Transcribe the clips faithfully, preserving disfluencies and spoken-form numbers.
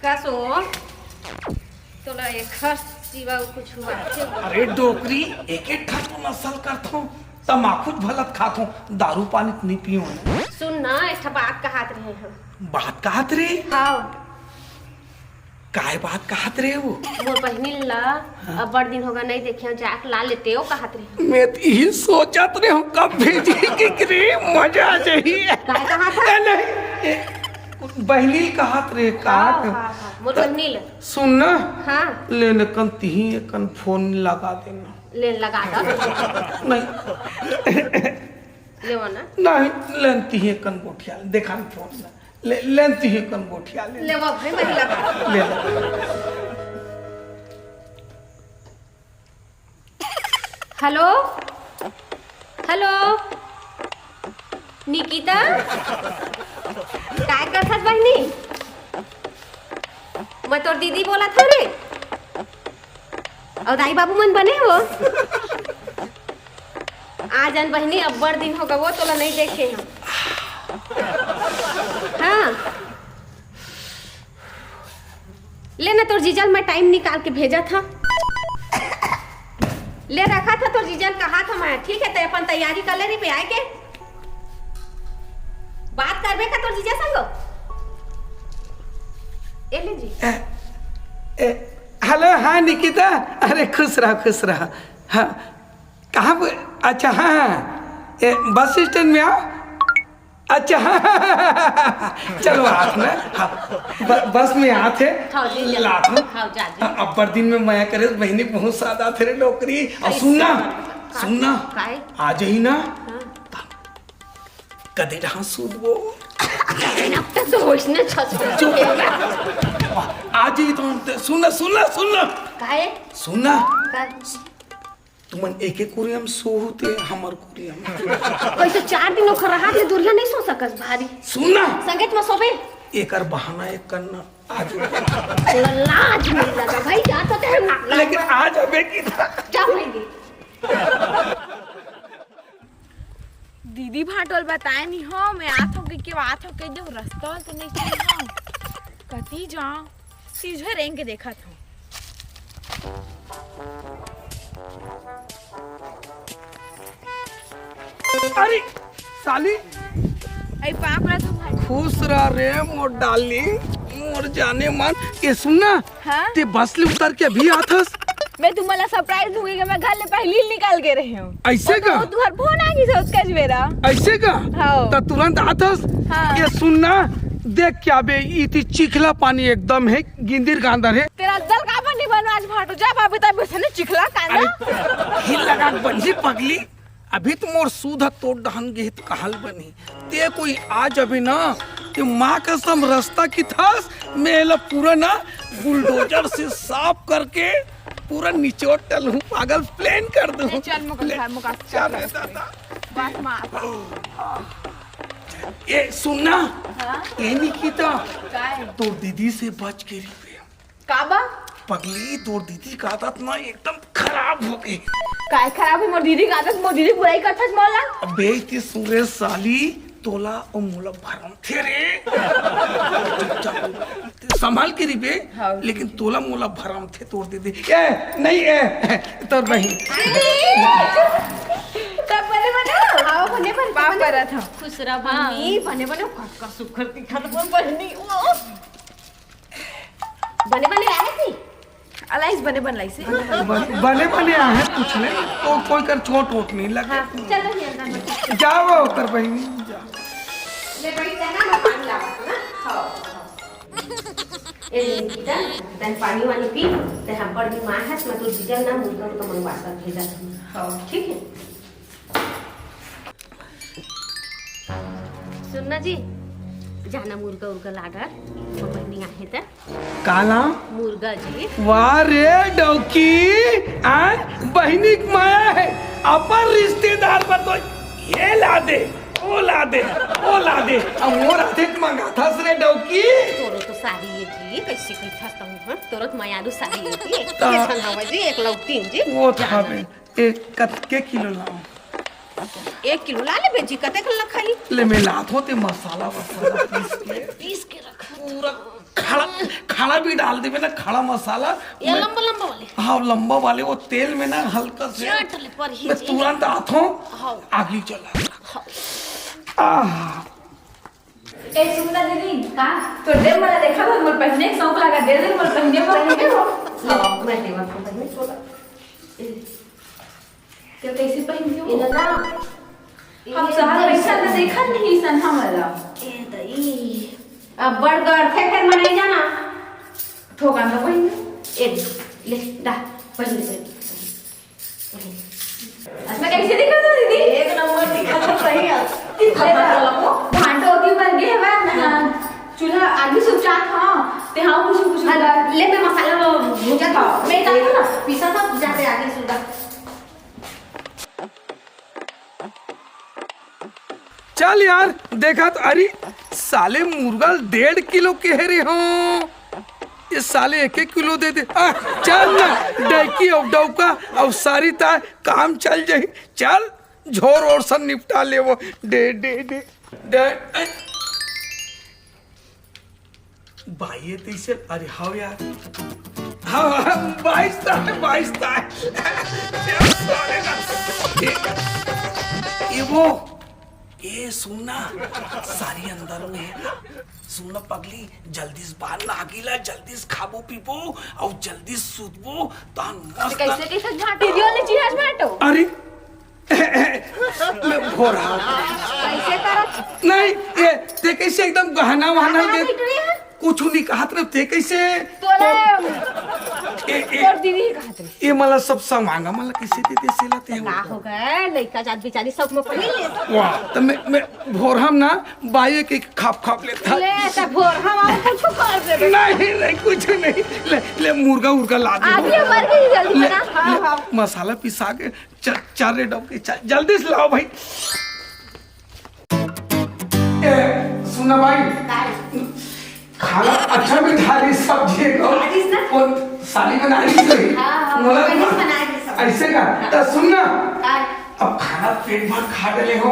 का सो? तोला एखर सिवा अउ कुछ बात हे? अरे डोकरी, एक एक ठन तो नसल करथों, तमाखू भलत खाथों, दारू पानी त नइ पीओं। सुन ना, एक ठा बात कहात रहे हंव। बात कहात रहे? हाव। काय बात कहात रहे वो? मोर बहिनी ला हाँ। अब्बड़ दिन होगे नइ देखे हंव, जाके ला लेते, वो कहात रहे। मैं त इही सोचत रहे हंव, कब भेजही कहिके रे, मजा आ जाही। काय कहात हे? ए, नहीं, ए, बहिनी ल कहात रहे का? हाँ, हाँ, हाँ, मोर बहिनी ल। सुन ना। हाँ। ले न कन तिही एकन फोन लगा देना। ले लगा दो। नहीं। ले वो ना। नहीं, ले न तिही एकन गोठिया, देखा न फोन ला। ले, ले न तिही एकन गोठिया, ले। ले वो भाई, मैं लगा। ले, ले। हेलो, हेलो, निकिता, काय करथस बहिनी? मैं तोर दीदी बोलत हंव रे। अउ दाई बाबू मन बने हो? आ जान बहिनी, अब्बड़ दिन होगे वो तोला नइ देखे हंव। हाँ। ले ना, तोर जीजा ल मैं टाइम निकाल के भेजत हंव। ले रखत हंव, तोर जीजा ल कहात हंव मैं, ठीक हे? तैं अपन तैयारी कर ले रहिबे आए के। बात करबे का तोर जीजा संग? ए ले जी। ए, ए, हेलो, हाँ निकिता, अरे खुश रह, खुश रह। हाँ, कहाँ ब-, अच्छा, हाँ, हाँ, ए, बस स्टैंड में आओ। अच्छा, हाँ, हाँ, हाँ, हाँ, हाँ, चलो, आत ना, हाँ, ब-, बस में आत हे, हाँ, जी, जी। लात हूँ। हाँ, जा, जी। हाँ, अब्बड़ दिन में मया करे, बहिनी बहुत सादा थे रे डोकरी। अउ अरे, सुन ना, सुन ना, सुन ना, काय? आ जाही ना, हाँ। कदे रहा सूत वो। अब तक तो वैसने छस चुप। आ जाही तो, सुन ना, सुन ना, सुन ना। काय? सुन ना। काय? तुमन एके कुरिया म सोहू ते हमर कुरिया म। कइसे चार दिन ओखर रहा ते दुरिहा नइ सो सकस भारी। सुन ना। संगेत म सोबे। एकर बहाना एक करना आज। तोला लाज नइ लगा भाई, जा तो ते हम लेकिन आज अबे की था। जा भाई गे। दीदी भांटोल बताए नहीं हो, मैं आत हो कहिके, आत हो कहिके, रस्ता तो नहीं चली हो। कती जाओ? सीधे रेंग के देखत हूँ। अरे, साली। अरे, पाँव पड़त हूँ भाई। खुश रह रे, मोर डार्लिंग, मोर जाने मन। ये सुन ना, हाँ? ते बस ले उतर के अभी आथस? मैं तुम्हाला सरप्राइज दूंगी कि मैं घर ले पहली निकल के रहे हूँ। ऐसे का? तुहर फोन आ गई से उसका बेरा। ऐसे का? हाँ। त तुरंत आथस? हाँ। ये सुन ना, देख क्या बे, इती चिखला पानी एकदम है। गिंदिर गांदर हे। तेरा दल काबर नहीं बनो आज भांटो? जा भाभी, तब से ने चिखला कांदा। अरे, हिल लगा के बंजी पगली। अभी तो मोर सूधा तोड़ डहन गे त कहल बनी। ते कोई आ जाबे ना, ते माँ कसम रस्ता की थास, मैं एला पूरा ना बुलडोजर से साफ करके पूरा निचोड़ टलहूँ, पागल प्लेन कर दूँ। ए, चल, मुका, प्लेन। मुका, मुका, चल रे दादा। बस मार। ए, सुन ना। हाँ? ए, निकिता। काय? तोर दीदी से बच के रहिबे। काबर? पगली, तोर दीदी के आदत ना एकदम खराब हो गई। काय खराब है? मोर दीदी के आदत, मोर दीदी बुराई करथस मोला। अबे, ते सुरे साली, तोला अउ मोला भरम थे रे। चुपचाप संभाल के रहिबे, हाँ। लेकिन तोला मोला भरम थे तोर दीदी। ए, नहीं ए, तोर बहिन। तब बने बने, हाँ, बने बने, पाँव बने। परत हूँ। खुश रह हाँ। बहिनी, बने बने, का सुखर दिखत मोर बहिनी। ओ। बने बने लाए थी? अलाइस बने बन लाइस। बन-, बने बने आहे कुछ नहीं, तो कोई कर चोट वोट नहीं लगे। हाँ, चलो ये अंदर में। जाओ ओकर बहिनी, जाओ। ले बड़ी तना ना पानी लावा ना। हाँ, हाँ। ए निकिता, तन पानी वानी पी, ते हम पर भी माँ है, मैं तो जीजा ना मुर्गा उर्गा मंगवा कर भेजा। हाँ। ठीक है? सुन ना जी, जाना मुर्गा उर्गा लाडर, वो बहिनी आहे त। काला? मुर्गा जी। वाह रे डौकी, आ बहिनी के माया है, अपन रिश्तेदार बर तो ये ला दे, वो ला दे, वो ला दे। अब मोर आथे त मंगाथस रे डौकी। तोरो तो सारी ये जी, कैसे कैसे हंसता हूँ, हाँ? तोरो तो मायालू सारी ये जी, एक ता- किसान हवा जी, एक लौतीन जी। वो था बे, एक कतके किलो लाऊं? एक किलो ला लेबे जी, कतेक ला खाही? ले, मैं लात हों, ते मसाला वसाला पीस के, पीस के रख। पूरा खड़ा, खड़ा भी डाल देबे ना, खड़ा मसाला। या मैं लंबा लंबा वाले? हाँ, लंबा वाले, वो तेल में ना हल्का से। चाट ले पर ही मैं जी। तुरंत आत हों, हाँ। आगी जला। हाँ। आह। ए, सुन ना दीदी, का? तो दे, मोला देखा तो मोर पहिने के शौक लगा, दे दे, मोर पहिने पर। पहिने हो? हाँ, मैं देवत हूँ पहिने, छोड़ा। ए, तो कैसे पहिने हो? इधर ना। हम ये शहर में ऐसा तो देखा नहीं, सन हमारा। ए, दई। अब बड़ गढ़ थे, फिर मनाई जाना। थोका तो पहिने। ए, ले, दा, पहिने, पहिने। मैं कैसे दिखा था दीदी? एक नंबर दिखा था, सही है। कितने भांटो की बन गए हैं, मैं चूल्हा आगे सुलझा था। ते हाँ, कुछ, कुछ। हाँ, ले, मैं मसाला वो भूजा था। मैं डाल दूँ ना, पीसा था, जाते आगे सुलझा। चल यार, देखा तो, अरे, साले मुर्गा डेढ़ किलो कह रहे हो, ये साले एक एक किलो दे दे। आ, चल ना, डैकी अउ डौका अउ सारी ताय काम चल जाही। चल, झोर ओर सन निपटा लेवो। दे, दे, दे, दे। बाई, ये तइसे, अरे, हव यार। हाँ, हाँ, बाईस ताय, बाईस ताय। ये वो, ए, सुन ना, सारी अंदर में हे ना। सुन ना पगली, जल्दी से बांध ना आगी ला, जल्दी से खाबो पीबो अउ जल्दी से सुतबो, तहन मस्त। कैसे, कैसे झांटो? वीडियो ले जी, आज झांटो। अरे, मैं भोरा। कैसे करत? नहीं, ये, ते कैसे एकदम गहना वहना कहाँ दे? बैठ रही है? कुछ नहीं कहत रहे, ते कैसे? तोला तो, ए, ए, तोर दीदी ही कहत रही। ये मला सब सामान, मला कैसे दे दे से लाते हैं का वो? हो गए, लइका जात बेचारी सब में पड़ी ले। वाह, तो मैं, मैं भोरहम ना बाई के खाप खाप लेता। ले, तो भोरहम आउ कुछ कर दे। नहीं, नहीं, कुछ नहीं। ले, ले, मुर्गा उर्गा ला दे। आदि हमारे के जल्दी ले, बना। हाँ, ले, हाँ। मसाला पिसा के च-, चार रे डब के चा-, जल्दी से लाओ भाई। ए, सुना भाई, काय? खाना अच्छा भी था, ये सब्जी को। बनाइस ना? कौन साली बनाइस रही? हाँ, हाँ, मोला बनाइस, बनाइस सब। ऐसे का? हाँ। तो सुन ना, काय? अब खाना पेट भर खा डले हो,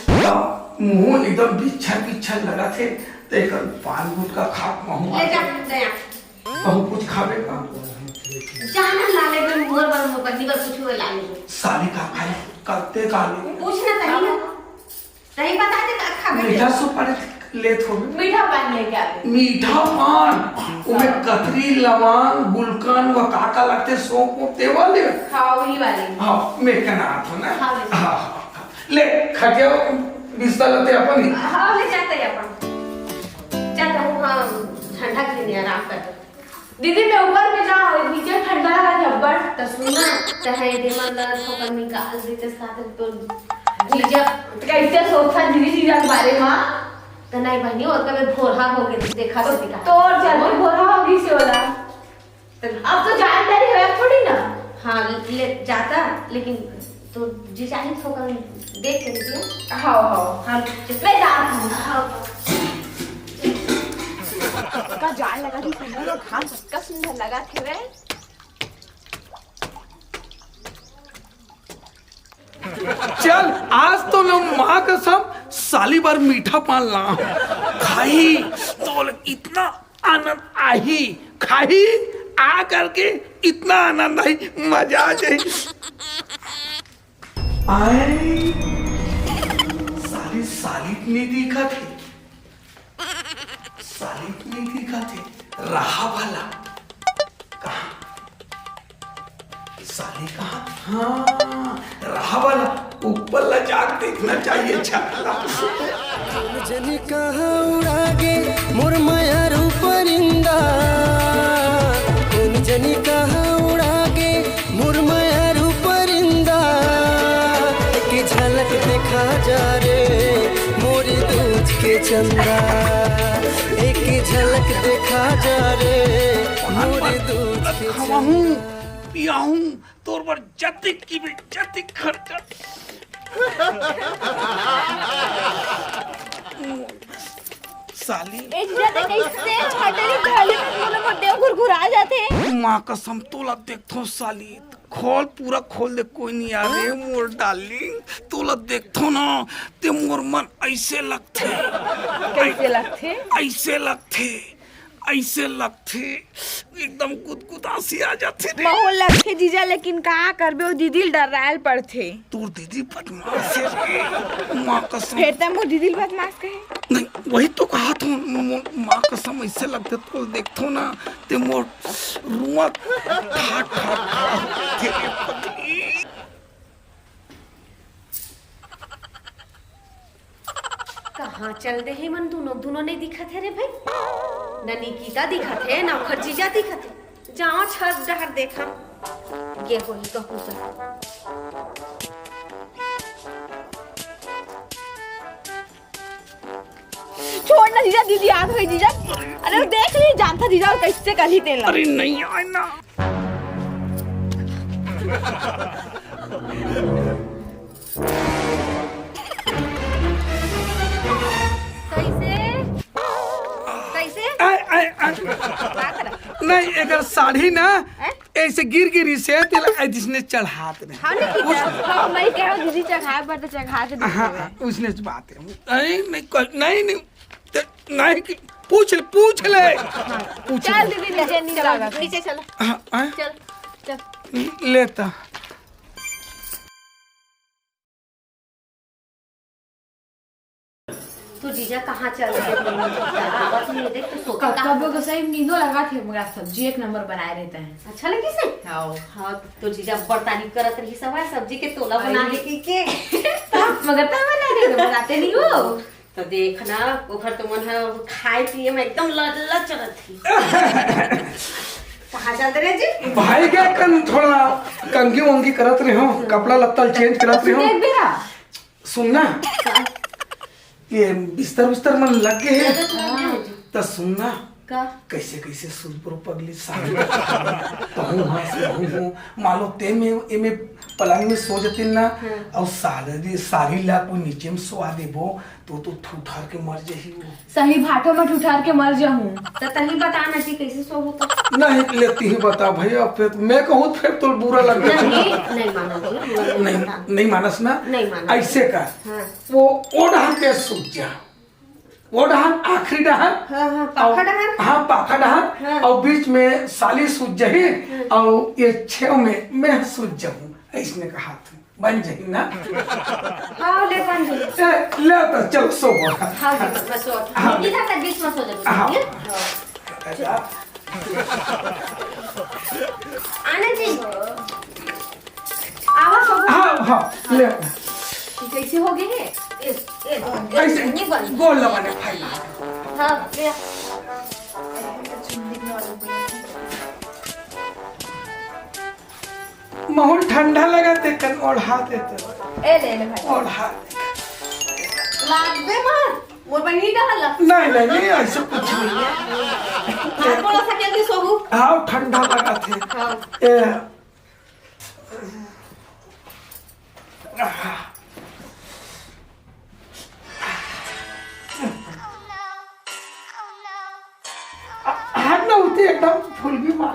हाँ। तो मुंह एकदम बिच्छर बिच्छर लगा थे, तो एक पान गुटखा खा महू ले जा, दया। कहूँ कुछ खाबे का? जाना ला लेबे, मोर बर, मोर पत्नी बर कुछ हुए ला लेबे। साली का खाए, कत्ते का ले? पूछ ना तही ना। तही बता दे का खाबे। मीठा सुपारी लेत होबे। मीठा पान लेके आबे। मीठा पान, ओमे कतरी, लवांग, गुलकंद, व का का लगथे, सौंफ वोंफ, ते वाले? हाँ, वही वाले। हाँ, मैं कना आत हो ना। हाँ, ले। हाँ, हाँ, हाँ। ले, खटिया बिस्तर लते अपन ही। हाँ, ले जाते ही अपन। जाता हूँ, हाँ, ठंडा के लिए आराम कर। दीदी, मैं ऊपर में ना, नीचे ठंडा लगा थे अब्बड़। त सुन ना, तहे दे मन ला थोकन निकाल देते साथ तो जीजा। कैसे सोचा दीदी जीजा के बारे में? त नहीं बहनी, और कभी भोरा हो गए, देखा तो दिखा। तोर जल्दी भोरा हो गई से वाला। अब तो जानदारी है थोड़ी ना। हाँ, ले जाता, लेकिन तो जी चाहे थोकन देख लेती है। हाँ, हाँ। हाँ, ले जाता हूँ। हाँ। का जान लगा थी सुंदर और खान सबका सुंदर लगा थे वे। चल, आज तो लो माँ कसम साली बर मीठा पान ला खाही, तो इतना आनंद आही, खाही, आ करके इतना आनंद आही, मजा आ जाही। आए, साली, साली नहीं दिखा थे, साली नहीं दिखा थे, रहा भला कहाँ? साली कहाँ? हाँ, रहा वाला, ऊपर ला जाके देखना चाहिए छत ला। कोन जनी कहाँ उड़ा गे मोर मयारू परिंदा, कोन जनी कहाँ उड़ा गे मोर मयारू परिंदा। एक झलक देखा जा रे मोरी दूज के चंदा, एक झलक देखा जा रे मोरी दूज के चंदा। पियाहूँ, तोर बर जतिक की भी जतिक खर्चा। साली। ए जीजा, ते कैसे हटेली घाली में मोला मोर देव घुरघुरा जाथे। माँ कसम तोला देखथों साली, खोल, पूरा खोल दे, कोई नहीं आ रे मोर डार्लिंग, तोर तोला देखथों ना, ते मोर मन अइसे लगथे। कइसे लगथे? अइसे लगथे, अइसे लगथे, एकदम गुदगुदासी आ जाथे रे। महू लगथे जीजा, लेकिन का करबे, ओ दीदी ल डरायल पड़थे। तोर दीदी बदमाश हे रे, माँ कसम। फेर त मोर दीदी ल बदमाश कहे। नहीं, वही तो कहत हों, मो-, माँ कसम, अइसे लगथे तोला देखथों ना, ते मोर रुआं ठा, ठा, ठा होथे रे पगली। कहाँ चल दे हे मन दूनों, दूनों नइ दिखत हे रे भई। न निकिता दिखत हे, न ओखर जीजा दिखत हे। जाओं छत डहर देखा, गे होही कहूँ त। छोड़ ना जीजा, दीदी आत होही जीजा। अरे वो देख ली, जानता जीजा वो कइसे करही तेला। अरे नहीं आए ना। कइसे? कइसे? आए, आए, आए। का करत? नहीं, एकर साड़ी ना, हैं? अइसे गिर गिरी से तेला अइसने चढ़ात रहे। हाँ, नहीं, हाँ, मैं कह रहा हूँ, दीदी चढ़ाए बर तो चढ़ा के हाँ, दिखावे। हाँ, अइसने बात हे। नहीं, नहीं, कोई, नहीं, नहीं, ते, नहीं कि, पूछ ले, पूछ ले। हाँ, पूछ चल ले। दीदी, नीचे नहीं चलो, लगा। नीचे चलो। हाँ, हाँ। चल, चल। लेता। तो जीजा कहाँ चल रहे हैं? आवत नहीं देख तो सोता। कब, कब को सही नींदो लगा थे, मगर सब्जी एक नंबर बनाए रहते हैं। अच्छा लगी से? हाँ। हाँ, तो जीजा बड़ तारीफ करत रही सब, सब्जी के तोला बना ले की के। मगर तब बना रहे हो, बनाते नहीं हो। तो देख ना, ओखर तो मन है खाए पिए में एकदम लच लच रहत ही। कहाँ चल रहे जी? भाई के कन थोड़ा कंघी वंघी करत रहे हो, कपड़ा लत्ता चेंज करत रहे हो। एक बेरा। सुन ना, ये बिस्तर उस्तर मन लग गए हैं। लगे तो लगे हैं जी। त सुन ना, का? कइसे कइसे सुरपुर पगली सारी कहूँ हाँ से कहूँ हूँ। मान लो ते में, एमे पलंग में सो जतिन ना, हाँ। अउ सारी, सारी ला कोई नीचे में सोवा देबो, तो, तो ठूठर के मर जाही वो। सही भाठो में ठुठार के मर जाहूं। त तहीं बता ना जी, कइसे सोहू त? नहीं, ले तिहीं बता भैया, फेर मैं कहूँ, फेर तो बुरा लग जाही। नहीं, नहीं मानस, बुरा नहीं नहीं, मानस। नहीं मानस ना? नहीं मानस। अइसे कर, हाँ। वो, वो डहर के सूत जा, वो डहर, आखिरी डहर। हाँ, हाँ, पाखा अउ, डहर। हाँ, पाखा डहर, हाँ। अउ बीच में साली सूत जाही, हाँ। अउ ये छेव में मैं सूत जाहूँ, अइसने कहा था। बन जाही ना? हाँ, ले बन जाही। ए, ले तो चल सो। हाँ, जी, बस, बस, सो। हाँ। इधर तक बीच में सो जाओ, हाँ। ठीक है? आना जी। आवा सो। हाँ, हाँ, ले। कइसे हो गे हे? ए, ए, अइसे नहीं बन। गोड़ लगा ले भाई। हाँ, ले। महू ल ठंडा लगत हे, कन ओढ़ा देते। ए, ले, ले भाई। ओढ़ा दे। लागबे मत, मोर बहिनी डहर ला। नहीं, नहीं, नहीं, अइसे कुछ नहीं है। हाथ गोड़ सकेल के सोहू। हाँ, ठंडा लगत हे। हाँ। ए। हाथ ना होते एकदम फुल भी मार।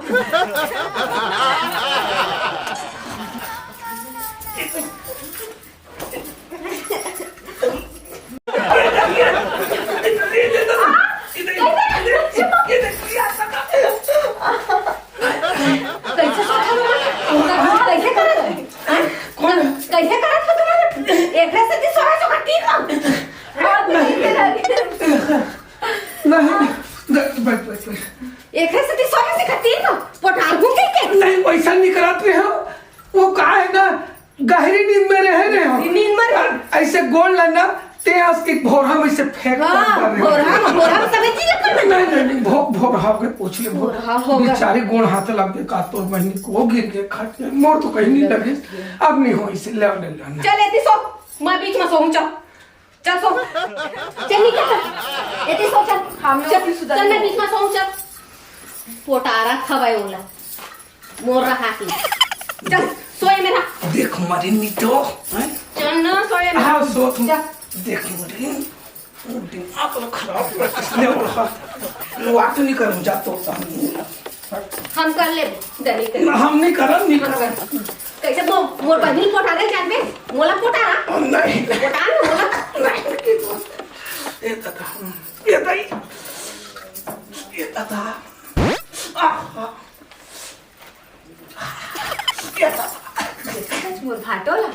कइसे सोचत हव? कइसे करत हव? कइसे करत हव तुमन? एकरे सेती सोहे सो कती न। नहीं, नहीं, नहीं, बैठ, बैठ, बैठ। एकरे सेती सोहे से कती न। पोटार घूम के। नहीं, वइसा नहीं करत रहे हो। वो का हे ना, गहरी नींद में रहे रहे हो। नींद में रहे। अइसे गोड़ ला ना, ते आज के भोरहा में से फेंक हाँ, कर रहे हो। भोरहा में, भोरहा में सभी चीजें कर लेते। नहीं, नहीं, नहीं, भो-, भोरहा के पूछ ले, भो-, भोरहा होगा। बेचारी गोड़ हाथ लग के का तोर बहिनी को गिर के खट के, मोर तो कहीं नहीं लगे। अब नहीं हो इसे, ले, ले, ले, ले। चल, एती सो, मैं बीच में सोऊं, चल। चल सो। चल निकल चल। एती सो चल। हम लोग चल, भी सुधर चल मैं गए। बीच में सोऊं चल। पोटारा खवाए ओला। मोर रहा के। चल सोए मेरा। देख मरे नहीं तो, हैं? चल ना सोए मेरा। हाँ, सो तुम। चल। देख मरे। दिमाग लो खराब कर किसने रहा। बात नहीं करूँ, जा तो हम। हम कर ले। दनी कर। हम नहीं करम, नहीं करम। कइसे मो-, मोर बहिनी पोटा दे जानबे? मोला पोटा ना? नहीं, नहीं। पोटा ना मोला? नहीं, ये तो, ये तो, ये तो, ये तो, आ, आ। मोर भाटो ला,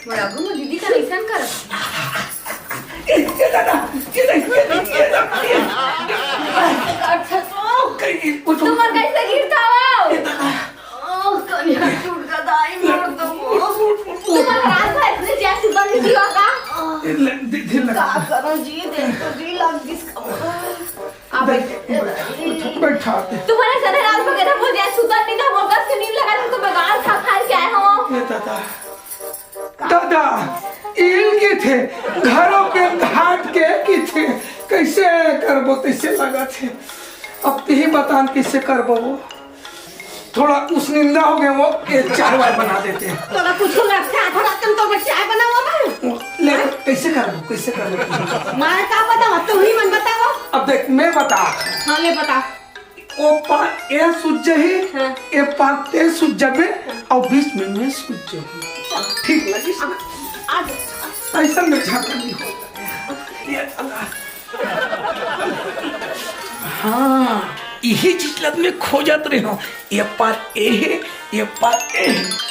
मोर आगू मोर दीदी का अइसन कर। ए, ए दादा, ए दादा, ए दादा, ए दादा। अच्छा, तो कहीं कुछ तुमर कइसे गिरता हो? ए दादा। ओह, कनिया टूट गा दाई, मोर तो। उठ, उठ, उठ, उठ। तुमर रात भर इतने ज्यादा सुबह नहीं हुआ का? ए, ले, दे, दे लगा। का करो जी, देख तो जी लग जिसका। आप बैठ, बैठ, बैठा दे। तुम्हारे सने रात को कहता, मुझे सुतन नहीं था, मोर कस के नींद लगा, तुम तो बगान खा खा के आए हो। ये दादा, दादा, इल के थे, घरों के घाट के की थे, कैसे करबो, कैसे लगा थे। अब ते ही बतान कैसे करबो वो। थोड़ा उसनिंदा हो गया वो, ये चाय वाय बना देते। तोला कुछ लगता है, थोड़ा कम तो मैं चाय बनावा मैं। ले, कैसे कर लूं, कैसे कर लूं? मैं का बतावा, तू ही मन बतावा। अब देख, मैं बता। हाँ, ले बता। ओ पार ए सूझ जाही, हाँ। ए पार ते सूझ जाबे, और बीच में मैं सूझ जाऊँ। ठीक लगी? आ, आ, ऐसा में झांका नहीं होता। ये अल्लाह। हाँ, यही चीज लग में खोजत रहे हो। ये पार ए है, ये पार ए है।